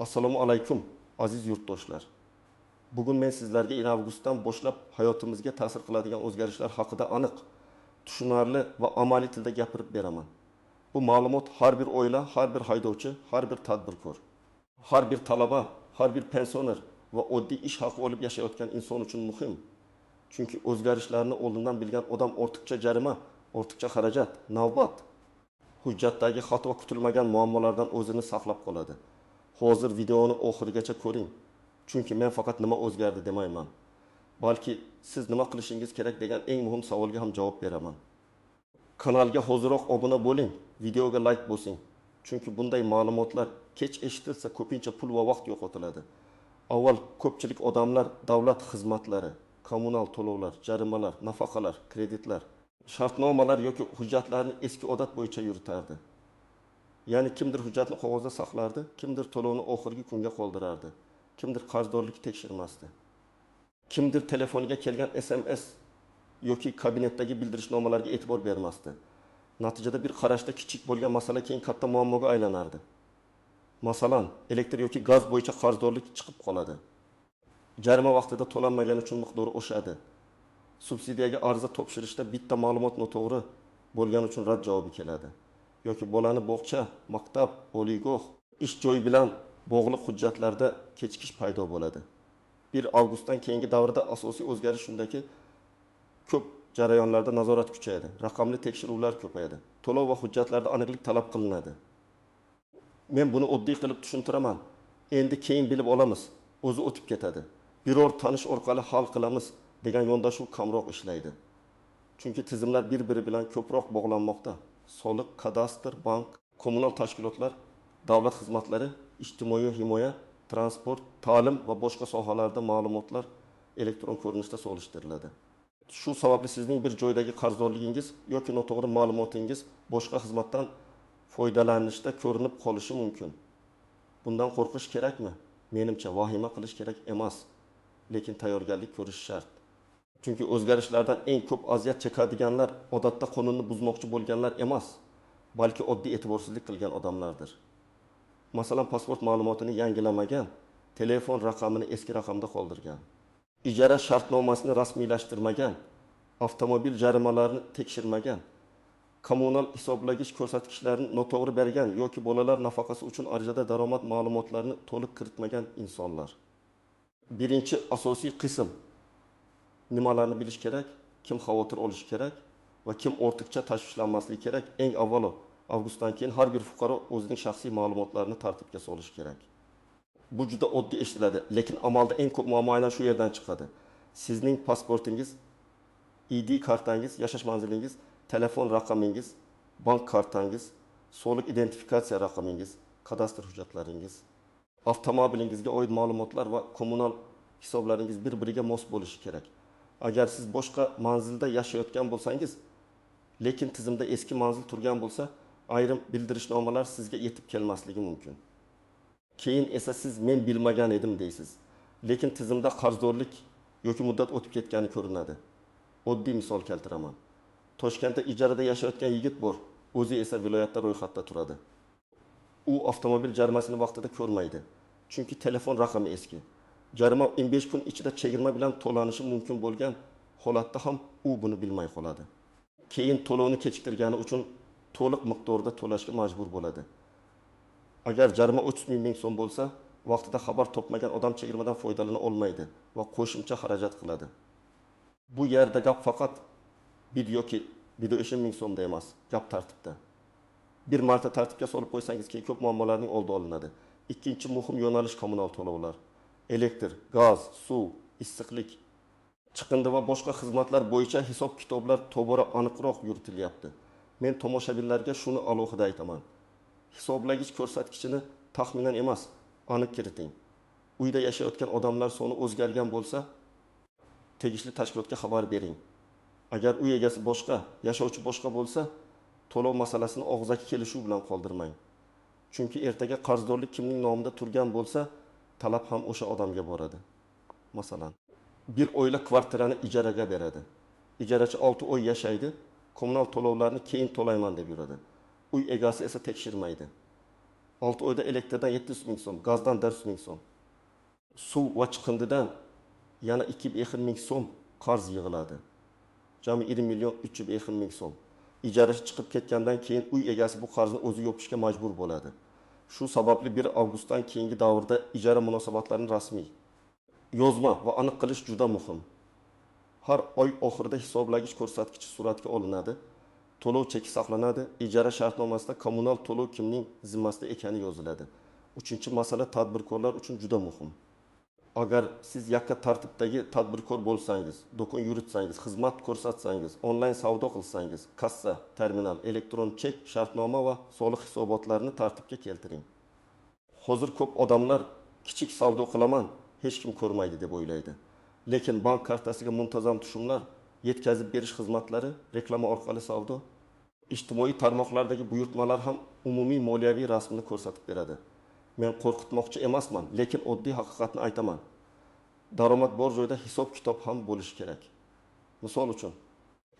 Assalomu alaykum, aziz yurtdoshlar! Bugun men sizlarga I avgustdan boshlab hayotimizga ta'sir qiladigan o'zgarishlar haqida aniq, tushunarli va amaliy tilda gapirib beraman. Bu ma'lumot har bir oila, har bir haydovchi, har bir tadbirkor, har bir talaba, har bir pensioner va oddiy ish haqi olib yashayotgan inson uchun muhim. Chunki o'zgarishlarni oldindan bilgan odam ortiqcha jarima, ortiqcha xarajat, navbat, hujjatdagi xato va kutilmagan muammolardan o'zini saqlab qoladi. Hozir videoni oxirigacha ko'ring. Chunki men faqat nima o'zgardi demayman, balki siz nima qilishingiz kerak degan eng muhim savolga ham javob beraman. Kanalga hoziroq obuna bo'ling, videoga like bosing. Chunki bunday ma'lumotlar kech eshitilsa ko'pincha pul va vaqt yo'qotiladi. Avval ko'pchilik odamlar davlat xizmatlari, kommunal to'lovlar, jarimalar, nafaqalar, kreditlar, shartnomalar yoki hujjatlarni eski odat bo'yicha yuritardi. Ya'ni kimdir hujjatni qog'ozda saqlardi, kimdir to'lovni oxirgi kunga qoldirardi, kimdir qarzdorlikni tekshirmasdi. Kimdir telefoniga kelgan SMS yoki kabinetdagi bildirishnomalarga e'tibor bermasdi. Natijada bir qarashda kichik bo'lgan masala keyin katta muammoga aylanardi. Masalan, elektr yoki gaz bo'yicha qarzdorlik chiqib qoladi. Jarima vaqtida to'lanmagani uchun miqdori oshadi. Subsidiyaga ariza topshirishda bitta ma'lumot noto'g'ri bo'lgani uchun rad javobi keladi. Yoki bolani bog'cha, maktab, oliygoh, ish joyi bilan bog'liq hujjatlarda kechikish paydo bo'ladi. 1 avgustdan keyingi davrda asosiy o'zgarish shundaki, ko'p jarayonlarda nazorat kuchayadi, raqamli tekshiruvlar ko'payadi, to'lov va hujjatlarda aniqlik talab qilinadi. Men buni oddiy qilib tushuntiraman. Endi keyin bilib olamiz, o'zi o'tib ketadi. Biror tanish orqali hal qilamiz degan yondashuv kamroq ishlaydi. Chunki tizimlar bir-biri bilan ko'proq bog'lanmoqda. Soliq, kadastr, bank, kommunal tashkilotlar, davlat xizmatlari, ijtimoiy himoya, transport, ta'lim va boshqa sohalarda ma'lumotlar elektron ko'rinishda solishtiriladi. Shu sababli sizning bir joydagi qarzdorligingiz yoki noto'g'ri ma'lumotingiz boshqa xizmatdan foydalanishda ko'rinib qolishi mumkin. Bundan qo'rqish kerakmi? Menimcha, vahima qilish kerak emas, lekin tayyorgarlik ko'rish shart. Chunki o'zgarishlardan eng ko'p aziyat chekadiganlar odatda qonunni buzmoqchi bo'lganlar emas, balki oddiy e'tiborsizlik qilgan odamlardir. Masalan, pasport ma'lumotini yangilamagan, telefon raqamini eski raqamda qoldirgan, ijara shartnomasini rasmiylashtirmagan, avtomobil jarimalarini tekshirmagan, kommunal hisoblagich ko'rsatkichlarini noto'g'ri bergan yoki bolalar nafaqasi uchun arizada daromad ma'lumotlarini to'liq kiritmagan insonlar. Birinchi asosiy qism: nimalarni bilish kerak, kim xavotir olishi kerak va kim ortiqcha tashvishlanmasligi kerak. Eng avvalo, avgustdan keyin har bir fuqaro o'zining shaxsiy ma'lumotlarini tartibga solishi kerak. Bu juda oddiy eshitiladi, lekin amalda eng ko'p muammo aynan shu yerdan chiqadi. Sizning pasportingiz, ID kartangiz, yashash manzilingiz, telefon raqamingiz, bank kartangiz, soliq identifikatsiya raqamingiz, kadastr hujjatlaringiz, avtomobilingizga oid ma'lumotlar va kommunal hisoblaringiz bir-biriga mos bo'lishi kerak. Agar siz boshqa manzilda yashayotgan bo'lsangiz, lekin tizimda eski manzil turgan bo'lsa, ayrim bildirishnomalar sizga yetib kelmasligi mumkin. Keyin esa siz men bilmagan edim deysiz. Lekin tizimda qarzdorlik yoki muddat o'tib ketgani ko'rinadi. Oddiy misol keltiraman. Toshkentda ijarada yashayotgan yigit bor, o'zi esa viloyatda ro'yxatda turadi. U avtomobil jarimasini vaqtida ko'rmaydi, chunki telefon raqami eski. Jarima 15 kun ichida chegirma bilan to'lanishi mumkin bo'lgan holatda ham u buni bilmay qoladi. Keyin to'lovni kechiktirgani uchun to'liq miqdorda to'lashga majbur bo'ladi. Agar jarima 30 ming so'm bo'lsa, vaqtida xabar topmagan odam chegirmadan foydalana olmaydi va qo'shimcha xarajat qiladi. Bu yerda gap faqat 1 yoki 1,5 ming so'mda emas, gap tartibda. Bir marta tartibga solib qo'ysangiz, keyin ko'p muammolarning oldi olinadi. Ikkinchi muhim yo'nalish kommunal to'lovlar. Elektr, gaz, suv, issiqlik, chiqindi va boshqa xizmatlar bo'yicha hisob-kitoblar tobora aniqroq yuritilyapti. Men tomoshabinlarga shuni alohida aytaman. Hisoblagich ko'rsatkichini taxminan emas, aniq kiriting. Uyda yashayotgan odamlar soni o'zgargan bo'lsa, tegishli tashkilotga xabar bering. Agar uy egasi boshqa, yashovchi boshqa bo'lsa, to'lov masalasini og'zaki kelishuv bilan qoldirmang. Chunki ertaga qarzdorlik kimning nomida turgan bo'lsa, talab ham o'sha odamga boradi. Masalan, bir oila kvartirani ijaraga beradi. Ijarachi 6 oy yashaydi, kommunal to'lovlarni keyin to'layman deb yuradi. Uy egasi esa tekshirmaydi. 6 oyda elektrdan 700 ming so'm, gazdan 400 ming so'm, suv va chiqindidan yana 2,5 ming so'm qarz yig'iladi. Jami 1 million 3,5 ming so'm. Ijarachi chiqib ketgandan keyin uy egasi bu qarzni o'zi yopishga majbur bo'ladi. Shu sababli 1 avgustdan keyingi davrda ijara munosabatlarini rasmiy, yozma va aniq qilish juda muhim. Har oy oxirida hisoblagich ko'rsatkichi suratga olinadi, to'lov cheki saqlanadi, ijara shartnomasida kommunal to'lov kimning zimmasida ekani yoziladi. Uchinchi masala tadbirkorlar uchun juda muhim. Agar siz yakka tartibdagi tadbirkor bo'lsangiz, do'kon yuritsangiz, xizmat ko'rsatsangiz, onlayn savdo qilsangiz, kassa, terminal, elektron chek, shartnoma va soliq hisobotlarini tartibga keltiring. Hozir ko'p odamlar kichik savdo qilaman, hech kim ko'rmaydi deb o'ylaydi. Lekin bank kartasiga muntazam tushumlar, yetkazib berish xizmatlari, reklama orqali savdo, ijtimoiy tarmoqlardagi buyurtmalar ham umumiy moliyaviy rasmni ko'rsatib beradi. Men qo'rqitmoqchi emasman, lekin oddiy haqiqatni aytaman. Daromad bor joyda hisob-kitob ham bo'lishi kerak. Misol uchun,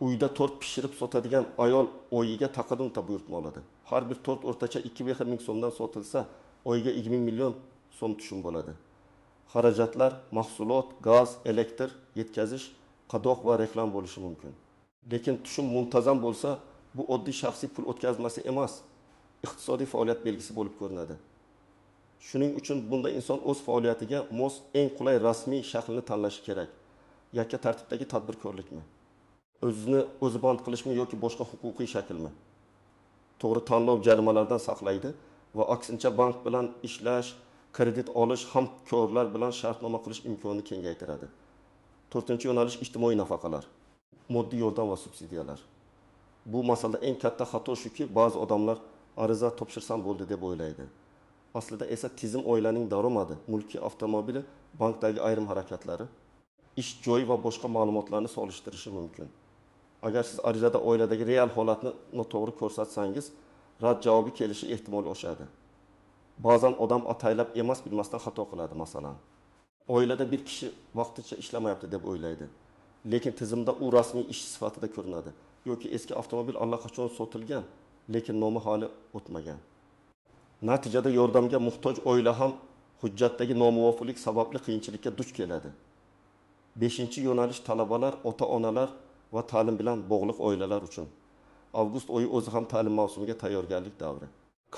uyda tort pishirib sotadigan ayol oyiga taqadunta buyurtma oladi. Har bir tort o'rtacha 2,5 ming so'mdan sotilsa, oyiga 20 million so'm tushum bo'ladi. Xarajatlar mahsulot, gaz, elektr yetkazish, qadoq va reklam bo'lishi mumkin. Lekin tushum muntazam bo'lsa, bu oddiy shaxsiy pul o'tkazmasi emas, iqtisodiy faoliyat belgisi bo'lib ko'rinadi. Shuning uchun bunda inson o'z faoliyatiga mos eng qulay rasmiy shaklni tanlashi kerak. Yakka tartibdagi tadbirkorlikmi? O'zini o'zi band qilishmi yoki boshqa huquqiy shaklmi? To'g'ri tanlov jarimalardan saqlaydi va aksincha bank bilan ishlash, kredit olish, hamkorlar bilan shartnoma qilish imkonini kengaytiradi. To'rtinchi yo'nalish ijtimoiy nafaqalar, moddiy yordam va subsidiyalar. Bu masalada eng katta xato shuki, ba'zi odamlar ariza topshirsam bo'ldi deb o'ylaydi. Aslida esa tizim oilaning daromadi, mulki, avtomobili, bankdagi ayrim harakatlari, ish joyi va boshqa ma'lumotlarni solishtirishi mumkin. Agar siz arizada oiladagi real holatni noto'g'ri ko'rsatsangiz, rad javobi kelishi ehtimoli oshadi. Ba'zan odam ataylab emas bilmasdan xato qiladi, masalan. Oilada bir kishi vaqtincha ishlamayapti deb o'ylaydi. Lekin tizimda u rasmiy ish sifatida ko'rinadi yoki eski avtomobil allaqachon sotilgan, lekin nomi hali o'tmagan. Natijada yordamga muhtoj oila ham hujjatdagi nomuvofiqlik sababli qiyinchilikka duch keladi. 5-yo'nalish talabalar, ota-onalar va ta'lim bilan bog'liq oilalar uchun. Avgust oyi o'zi ham ta'lim mavsumiga tayyorgarlik davri.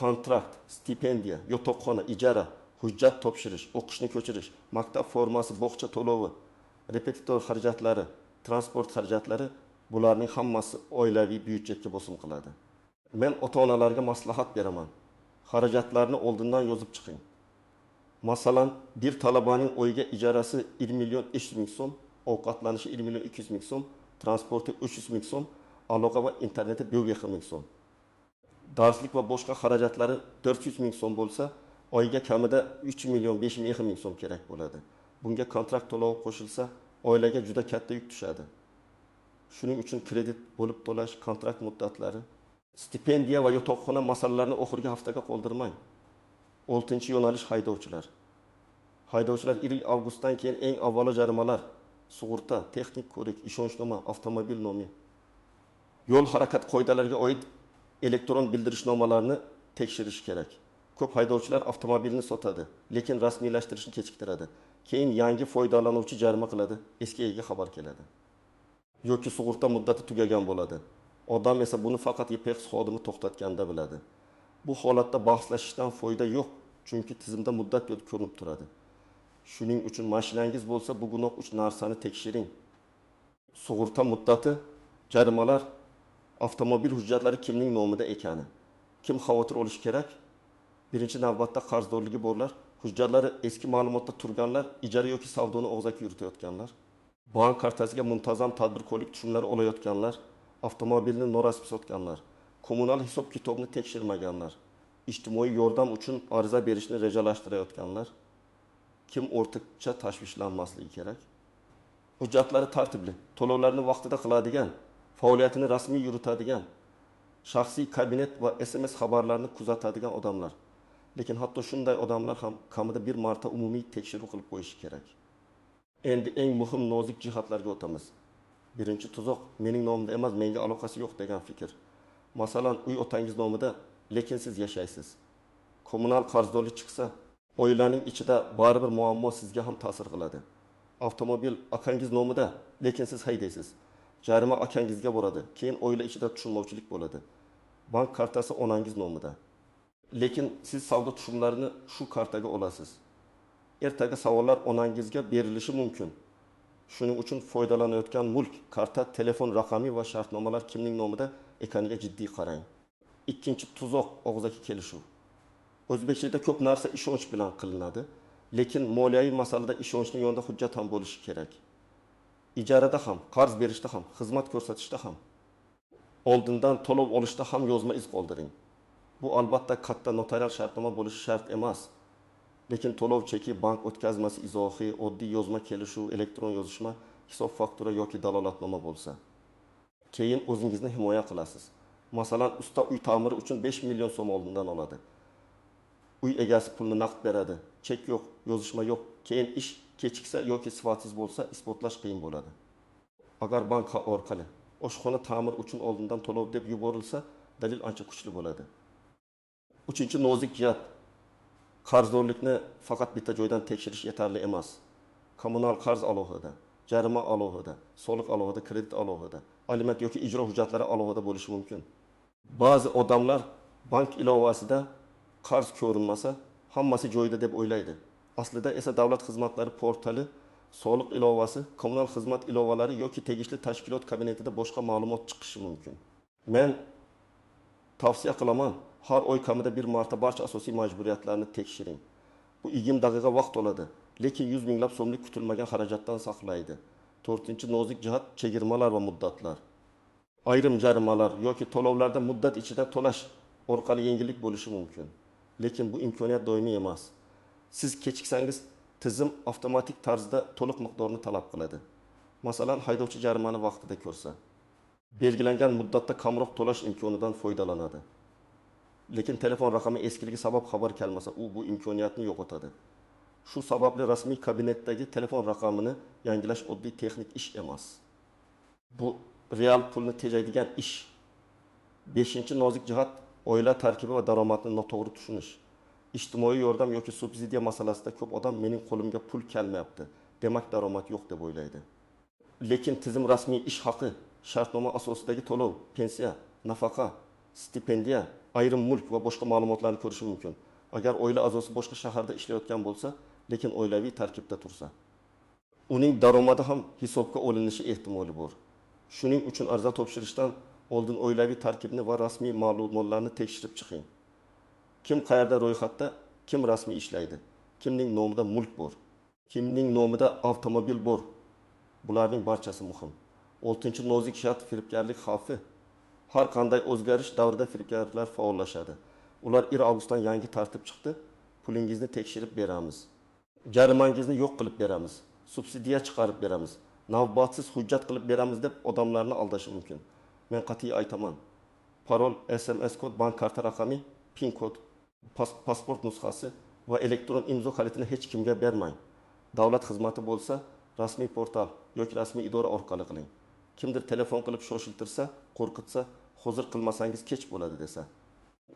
Kontrakt, stipendiya, yotoqxona, ijara, hujjat topshirish, o'qishni ko'chirish, maktab formasi, bog'cha to'lovi, repetitor xarajatlari, transport xarajatlari, bularning hammasi oilaviy byudjetga bosim qiladi. Men ota-onalarga maslahat beraman. Xarajatlarni oldindan yozib chiqing. Masalan, bir talabaning oyiga ijarasi 1 million 300 ming so'm, ovqatlanishi 1 million 200 ming so'm, transporti 300 ming so'm, aloqa va interneti 1,5 ming so'm. Darslik va boshqa xarajatlari 400 ming so'm bo'lsa, oyiga kamida 3 million 5,5 ming so'm kerak bo'ladi. Bunga kontrakt to'lovi qo'shilsa, oilaga juda katta yuk tushadi. Shuning uchun kredit bo'lib to'lash, kontrakt muddatlari, stipendiya va yotoqxona masalalarini oxirgi haftaga qoldirmang. 6-yo'nalish haydovchilar. Haydovchilar 1 avgustdan keyin eng avvalo jarimalar, sug'urta, texnik ko'rik, ishonchnoma, avtomobil nomi, yo'l harakat qoidalariga oid elektron bildirishnomalarni tekshirish kerak. Ko'p haydovchilar avtomobilni sotadi, lekin rasmiylashtirishni kechiktiradi. Keyin yangi foydalanuvchi jarima qiladi, eski egaga xabar keladi. Yoki sug'urta muddati tugagan bo'ladi. Odam esa buni faqat YPX xodimi to'xtatganda biladi. Bu holatda bahslashishdan foyda yo'q, chunki tizimda muddat ko'rinib turadi. Shuning uchun mashinangiz bo'lsa, bugunoq 3 narsani tekshiring. Sug'urta muddati, jarimalar, avtomobil hujjatlari kimning nomida ekani. Kim xavotir olishi kerak? Birinchi navbatda qarzdorligi borlar, hujjatlari eski ma'lumotda turganlar, ijara yoki savdoni og'zaki yuritayotganlar, bank kartasiga muntazam tadbirkorlik tushumlari olayotganlar, avtomobilni norasmiy sotganlar, kommunal hisob-kitobni tekshirmaganlar, ijtimoiy yordam uchun ariza berishni rejalashtirayotganlar. Kim ortiqcha tashvishlanmasligi kerak? Hujjatlari tartibli, to'lovlarni vaqtida qiladigan, faoliyatini rasmiy yuritadigan, shaxsiy kabinet va SMS xabarlarini kuzatadigan odamlar. Lekin hatto shunday odamlar ham kamida bir marta umumiy tekshiruv qilib qo'yishi kerak. Endi eng muhim nozik jihatlarga o'tamiz. Birinchi tuzoq mening nomimda emas, menga aloqasi yo'q degan fikr. Masalan, uy otangiz nomida, lekin siz yashaysiz. Kommunal qarzdorlik chiqsa, oilaning ichida baribir muammo sizga ham ta'sir qiladi. Avtomobil akangiz nomida, lekin siz haydaysiz. Jarima akangizga boradi, keyin oila ichida tushunmovchilik bo'ladi. Bank kartasi onangiz nomida. Lekin siz savdo tushumlarini shu kartaga olasiz. Ertaga savollar onangizga berilishi mumkin. Shuning uchun foydalanayotgan mulk, karta, telefon raqami va shartnomalar kimning nomida ekaniga jiddiy qarang. Ikkinchi tuzoq og'zaki kelishuv. O'zbekchilikda ko'p narsa ishonch bilan qilinadi, lekin moliyaviy masalada ishonchning yonida hujjat ham bo'lishi kerak. Ijarada ham, qarz berishda ham, xizmat ko'rsatishda ham, oldindan to'lov olishda ham yozma iz qoldiring. Bu albatta katta notarial shartnoma bo'lishi shart emas. Lekin to'lov cheki, bank o'tkazmasi izohi, oddiy yozma kelishuv, elektron yozishma, hisob faktura yoki dalolatnoma bo'lsa. Keyin o'zingizni himoya qilasiz. Masalan, usta uy ta'miri uchun 5 million so'm oldindan oladi. Uy egasi pulni naqd beradi. Chek yo'q, yozishma yo'q. Keyin ish kechiksa yoki sifatsiz bo'lsa, isbotlash qiyin bo'ladi. Agar bank orqali oshxona ta'mir uchun oldindan to'lov deb yuborilsa, dalil ancha kuchli bo'ladi. Uchinchi nozik jihat. Qarzdorlikni faqat bitta joydan tekshirish yetarli emas. Kommunal qarz alohida, jarima alohida, soliq alohida, kredit alohida, aliment yoki ijro hujjatlari alohida bo'lishi mumkin. Ba'zi odamlar bank ilovasida qarz ko'rinmasa, hammasi joyida deb o'ylaydi. Aslida esa davlat xizmatlari portali, soliq ilovasi, kommunal xizmat ilovalari yoki tegishli tashkilot kabinetida boshqa ma'lumot chiqishi mumkin. Men tavsiya qilaman, har oy kamida bir marta barcha asosiy majburiyatlarni tekshiring. Bu 20 daqiqa vaqt oladi, lekin 100 minglab so'mlik kutilmagan xarajatdan saqlaydi. To'rtinchi nozik jihat chegirmalar va muddatlar. Ayrim jarimalar yoki to'lovlarda muddat ichida to'lash orqali yengillik bo'lishi mumkin. Lekin bu imkoniyat doimiy emas. Siz kechiksangiz, tizim avtomatik tarzda to'liq miqdorni talab qiladi. Masalan, haydovchi jarimani vaqtida ko'rsa, belgilangan muddatda kamroq to'lash imkonidan foydalanadi. Lekin telefon raqami eskiligi sabab xabar kelmasa, u bu imkoniyatni yo'qotadi. Shu sababli rasmiy kabinetdagi telefon raqamini yangilash oddiy texnik ish emas. Bu real pulni tejaydigan ish. Beshinchi nozik jihat oila tarkibi va daromadni noto'g'ri tushunish. Ijtimoiy yordam yoki subsidiya masalasida ko'p odam mening qo'limga pul kelmayapti, demak daromad yo'q deb o'ylaydi. Lekin tizim rasmiy ish haqi, shartnoma asosidagi to'lov, pensiya, nafaqa, stipendiya, ayrim mulk va boshqa ma'lumotlarni ko'rishi mumkin. Agar oila a'zosi boshqa shaharda ishlayotgan bo'lsa, lekin oilaviy tarkibda tursa, uning daromadi ham hisobga olinishi ehtimoli bor. Shuning uchun arza topshirishdan oldin oilaviy tarkibni va rasmiy ma'lumotlarni tekshirib chiqing. Kim qayerda ro'yxatda, kim rasmiy ishlaydi, kimning nomida mulk bor, kimning nomida avtomobil bor. Bularning barchasi muhim. Oltinchi nozik shart firibgarlik xavfi. Har qanday o'zgarish davrida firibgarlar faollashadi. Ular 1 avgustdan yangi tartib chiqdi, pulingizni tekshirib beramiz, jarimangizni yo'q qilib beramiz, subsidiya chiqarib beramiz, navbatsiz hujjat qilib beramiz deb odamlarni aldashi mumkin. Men qat'iy aytaman. Parol, SMS kod, bank karta raqami, PIN kod, pasport nusxasi va elektron imzo kalitini hech kimga bermang. Davlat xizmati bo'lsa, rasmiy portal yoki rasmiy idora orqali qiling. Kimdir telefon qilib shoshiltirsa, qo'rqitsa, hozir qilmasangiz kech bo'ladi desa,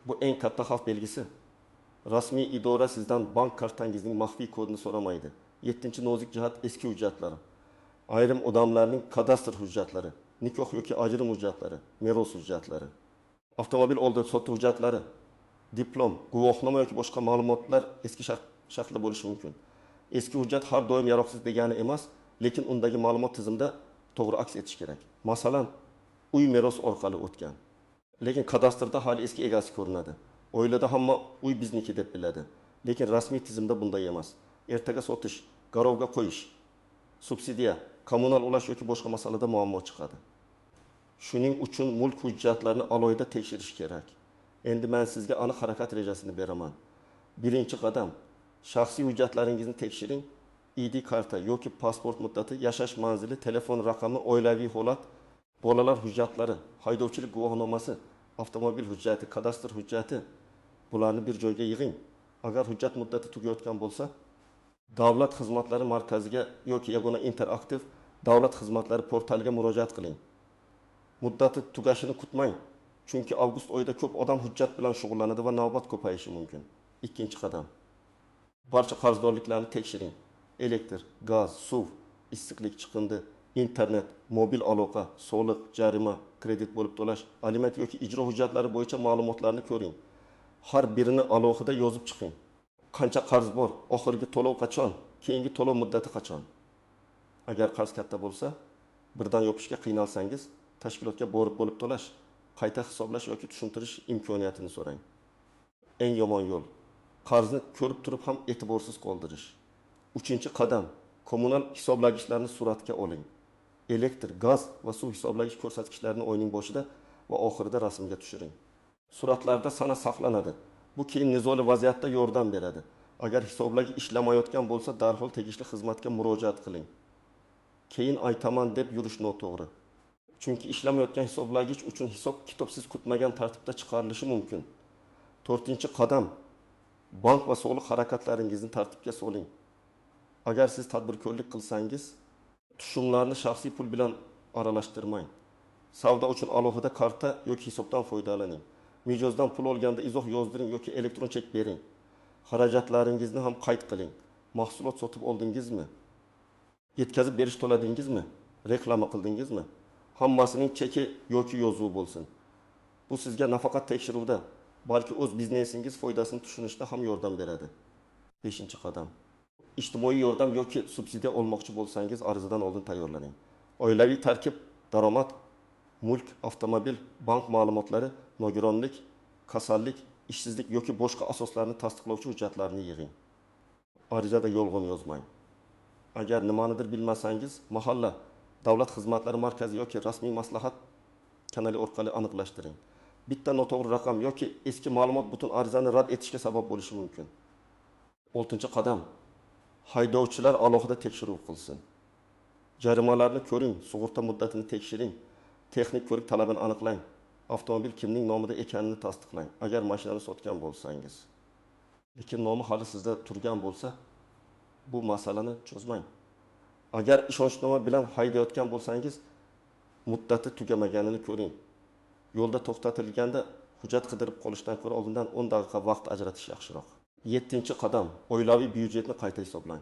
bu eng katta xavf belgisi. Rasmiy idora sizdan bank kartangizning maxfiy kodini so'ramaydi. Yettinchi nozik jihat eski hujjatlar. Ayrim odamlarning kadastr hujjatlari, nikoh yoki ajrim hujjatlari, meros hujjatlari, avtomobil oldi sotdi hujjatlari, diplom, guvohnoma yoki boshqa ma'lumotlar eski shaklda bo'lishi mumkin. Eski hujjat har doim yaroqsiz degani emas, lekin undagi ma'lumot tizimda to'g'ri aks etish kerak. Masalan, uy meros orqali o'tgan, lekin kadastrda hali eski egasi ko'rinadi. Oilada hamma uy bizniki deb biladi, lekin rasmiy tizimda bunday emas. Ertaga sotish, garovga qo'yish, subsidiya, kommunal ulash yoki boshqa masalada muammo chiqadi. Shuning uchun mulk hujjatlarini alohida tekshirish kerak. Endi men sizga aniq harakat rejasini beraman. Birinchi qadam, shaxsiy hujjatlaringizni tekshiring. ID karta yoki pasport muddati, yashash manzili, telefon raqami, oilaviy holat, bolalar hujjatlari, haydovchilik guvohnomasi, avtomobil hujjati, kadastr hujjati, bularni bir joyga yig'ing. Agar hujjat muddati tugayotgan bo'lsa, davlat xizmatlari markaziga yoki yagona interaktiv davlat xizmatlari portaliga murojaat qiling. Muddati tugashini kutmang, chunki avgust oyida ko'p odam hujjat bilan shug'ullanadi va navbat ko'payishi mumkin. Ikkinchi qadam. Barcha qarzdorliklarni tekshiring. Elektr, gaz, suv, issiqlik, chiqindi, internet, mobil aloqa, soliq, jarima, kredit bo'lib to'lash, aliment yoki ijro hujjatlari bo'yicha ma'lumotlarni ko'ring. Har birini alohida yozib chiqing. Qancha qarz bor, oxirgi to'lov qachon, keyingi to'lov muddati qachon? Agar qarz katta bo'lsa, birdan yopishga qiynalsangiz, tashkilotga borib bo'lib to'lash, qayta hisoblash yoki tushuntirish imkoniyatini so'rang. Eng yomon yo'l qarzni ko'rib turib ham e'tiborsiz qoldirish. Uchinchi qadam. Kommunal hisoblagichlarni suratga oling. Elektr, gaz va suv hisoblagich ko'rsatkichlarini oyning boshida va oxirida rasmga tushiring. Suratlarda sana saqlanadi. Bu keyin nizoli vaziyatda yordam beradi. Agar hisoblagich ishlamayotgan bo'lsa, darhol tegishli xizmatga murojaat qiling. Keyin aytaman deb yurish noto'g'ri. Chunki ishlamayotgan hisoblagich uchun hisob kitobsiz kutmagan tartibda chiqarilishi mumkin. To'rtinchi qadam. Bank va soliq harakatlaringizni tartibga soling. Agar siz tadbirkorlik qilsangiz, tushumlarni shaxsiy pul bilan aralashtirmang. Savdo uchun alohida karta yoki hisobdan foydalaning. Mijozdan pul olganda izoh yozdiring yoki elektron chek bering. Xarajatlaringizni ham qayd qiling. Mahsulot sotib oldingizmi? Yetkazib berish to'ladingizmi? Reklama qildingizmi? Hammasining cheki yoki yozuvi bo'lsin. Bu sizga nafaqat tekshiruvda, balki o'z biznesingiz foydasini tushunishda ham yordam beradi. 5-qadam. Ijtimoiy yordam yoki subsidiya olmoqchi bo'lsangiz, arizadan oldin tayyorlaning. Oilaviy tarkib, daromad, mulk, avtomobil, bank ma'lumotlari, nogironlik, kasallik, ishsizlik yoki boshqa asoslarni tasdiqlovchi hujjatlarni yig'ing. Arizada yolg'on yozmang. Agar nimanidir bilmasangiz, mahalla, davlat xizmatlari markazi yoki rasmiy maslahat kanali orqali aniqlashtiring. Bitta noto'g'ri raqam yoki eski ma'lumot butun arizani rad etishga sabab bo'lishi mumkin. 6-qadam. Haydovchilar alohida tekshiruv qilsin. Jarimalarni ko'ring, sug'urta muddatini tekshiring, texnik ko'rik talabini aniqlang, avtomobil kimning nomida ekanini tasdiqlang. Agar mashinani sotgan bo'lsangiz, lekin nomi hali sizda turgan bo'lsa, bu masalani cho'zmang. Agar ishonchnoma bilan haydayotgan bo'lsangiz, muddati tugamaganini ko'ring. Yo'lda to'xtatilganda hujjat qidirib qolishdan ko'ra oldindan 10 daqiqa vaqt ajratish yaxshiroq. 7-qadam. Oilaviy byudjetni qayta hisoblang.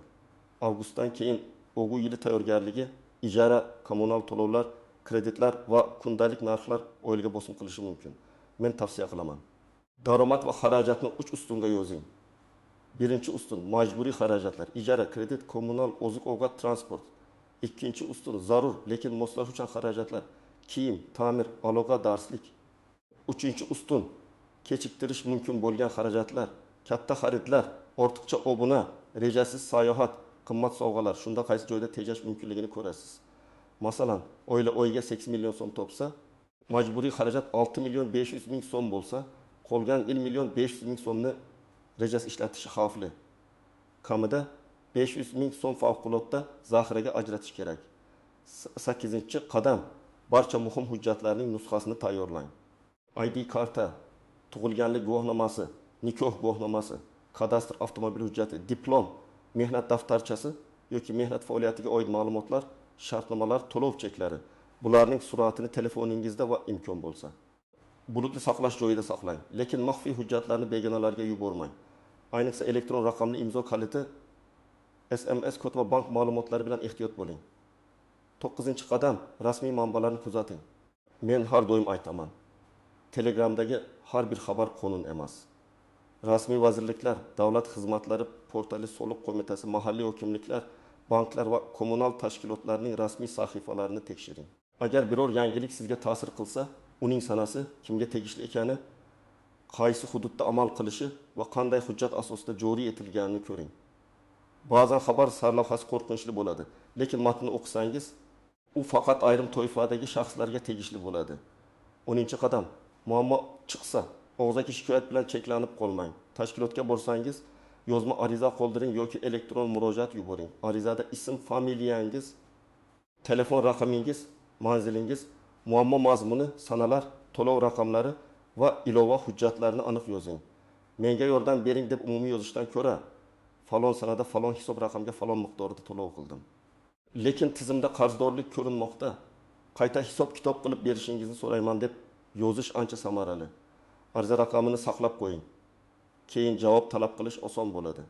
Avgustdan keyin o'quv yili tayyorgarligi, ijara, kommunal to'lovlar, kreditlar va kundalik narxlar oilaga bosim qilishi mumkin. Men tavsiya qilaman. Daromad va xarajatni 3 ustunga yozing. Birinchi ustun majburiy xarajatlar, ijara, kredit, kommunal, oziq-ovqat, transport. Ikkinchi ustun zarur, lekin moslashuvchan xarajatlar, kiyim, ta'mir, aloqa, darslik. Uchinchi ustun kechiktirish mumkin bo'lgan xarajatlar, katta xaridlar, ortiqcha obuna, rejasiz sayohat, qimmat sovg'alar. Shunda qaysi joyda tejash mumkinligini ko'rasiz. Masalan, oila oyiga 8 million so'm topsa, majburiy xarajat 6 million 500 ming so'm bo'lsa, qolgan 1 million 500 ming so'mni rejasiz ishlatishi xavfli. Kamida 500 ming so'm favqulodda zaxiraga ajratish kerak. 8-qadam. Barcha muhim hujjatlarning nusxasini tayyorlang. ID karta, tug'ilganlik guvohnomasi, nikoh guvohnomasi, kadastr avtomobil hujjati, diplom, mehnat daftarchasi yoki mehnat faoliyatiga oid ma'lumotlar, shartnomalar, to'lov cheklari. Bularning suratini telefoningizda va imkon bo'lsa, bulutli saqlash joyida saqlang. Lekin maxfiy hujjatlarni begonalarga yubormang. Ayniqsa elektron raqamli imzo kaliti, SMS kod va bank ma'lumotlari bilan ehtiyot bo'ling. 9-qadam. Rasmiy manbalarni kuzating. Men har doim aytaman. Telegramdagi har bir xabar qonun emas. Rasmiy vazirliklar, davlat xizmatlari portali, soliq qo'mitasi, mahalliy hokimliklar, banklar va kommunal tashkilotlarning rasmiy sahifalarini tekshiring. Agar biror yangilik sizga ta'sir qilsa, uning sanasi, kimga tegishli ekani, qaysi hududda amal qilishi va qanday hujjat asosida joriy etilganini ko'ring. Ba'zan xabar sarlavhasi qo'rqinchli bo'ladi, lekin matnni o'qisangiz, u faqat ayrim toifadagi shaxslarga tegishli bo'ladi. 10-qadam. Muammo chiqsa, og'zaki shikoyat bilan cheklanib qolmang. Tashkilotga borsangiz, yozma ariza qoldiring yoki elektron murojaat yuboring. Arizada ism, familiyangiz, telefon raqamingiz, manzilingiz, muammo mazmuni, sanalar, to'lov raqamlari va ilova hujjatlarni aniq yozing. Menga yordam bering deb umumiy yozishdan ko'ra, falon sanada falon hisob raqamga falon miqdorida to'lov qildim. Lekin tizimda qarzdorlik ko'rinmoqda. Qayta hisob-kitob qilib berishingizni so'rayman deb yozish ancha samarali. Ariza raqamini saqlab qo'ying. Keyin javob talab qilish oson bo'ladi.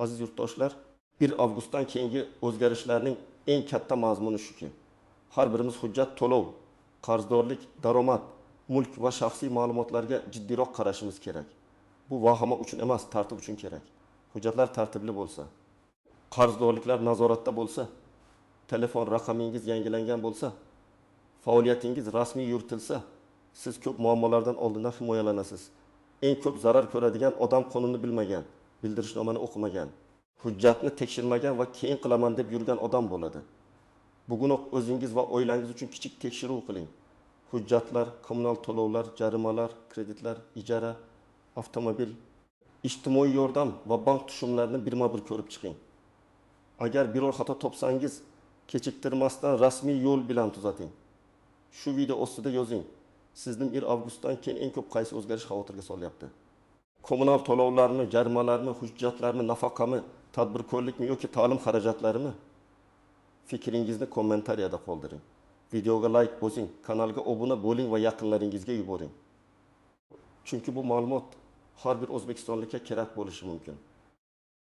Aziz yurtdoshlar, 1 avgustdan keyingi o'zgarishlarning eng katta mazmuni shuki, har birimiz hujjat, to'lov, qarzdorlik, daromad, mulk va shaxsiy ma'lumotlarga jiddiyroq qarashimiz kerak. Bu vahima uchun emas, tartib uchun kerak. Hujjatlar tartibli bo'lsa, qarzdorliklar nazoratda bo'lsa, telefon raqamingiz yangilangan bo'lsa, faoliyatingiz rasmiy yuritilsa, siz ko'p muammolardan oldindan himoyalanasiz. Eng ko'p zarar ko'radigan odam qonunni bilmagan, bildirishnomani o'qimagan, hujjatni tekshirmagan va keyin qilaman deb yurgan odam bo'ladi. Bugunoq o'zingiz va oilangiz uchun kichik tekshiruv qiling. Hujjatlar, kommunal to'lovlar, jarimalar, kreditlar, ijara, avtomobil, ijtimoiy yordam va bank tushumlarini birma-bir ko'rib chiqing. Agar biror xato topsangiz, kechiktirmasdan rasmiy yo'l bilan tuzating. Shu video ostida yozing. Sizni 1 avgustdan keyin eng ko'p qaysi o'zgarish xavotirga solyapti? Kommunal to'lovlarmi, jarimalarmi, hujjatlarmi, nafaqami, tadbirkorlikmi yoki ta'lim xarajatlarimi? Fikringizni kommentariyada qoldiring. Videoga like bosing, kanalga obuna bo'ling va yaqinlaringizga yuboring. Chunki bu ma'lumot har bir o'zbekistonlikka kerak bo'lishi mumkin.